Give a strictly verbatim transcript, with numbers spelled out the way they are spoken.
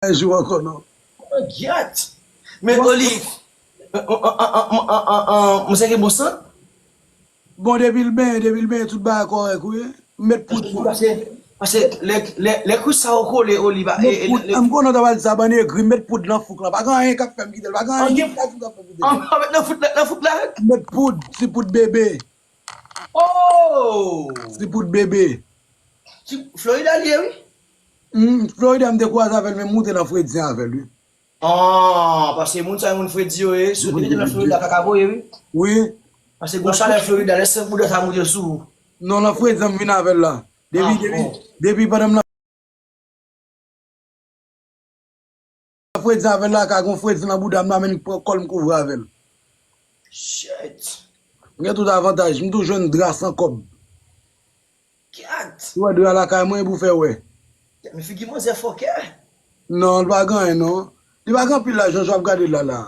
Yon jou ankò non. Gyèt. Men Oli, mwen se gen bon sant. Bon, depi l benyen, depi l benyen, tout bagay kòrèk, wi. M met poud. Paske, paske lè, lè, lè kris sa yo kole, Oli, ba, e, e, lè, M konnen w ta pral di sa, bann egri, m met poud nan fouk lan. Pa gen anyen k ap fè m kite l. Pa gen anyen k ap fè m kite l. An, an met nan fouk, nan, nan fouk la. M met poud, ti poud bebe. Oh! Ti poud bebe. Ti Florida l ye, wi. Hmm, Florida, m te kwaze avè l, men m moute nan fredi avè l, wi. Ah, paske moun sa yo, moun fredi yo ye, si w te rete nan Florida, kaka voye, wi. Wi. Paske gon chalè Florida, lè senk bouda sa moute sou ou. Non, nan fredi, m vin avè l la. Depi, Ah, depi, bon. depi pandan m nan fredi avè l la, ka gon fredi nan bouda m la, men m pran kòl m kouvri avè l. Shit. M gen tout avantaj, m tou jwenn dra san kòb. Kat. Ou wè dra lakay mwen, e pou fè wè. Men figi manzè fòkè. Non, li pa gen anyen, non. Li pa gen anpil lajan, jan w ap gade l la, la.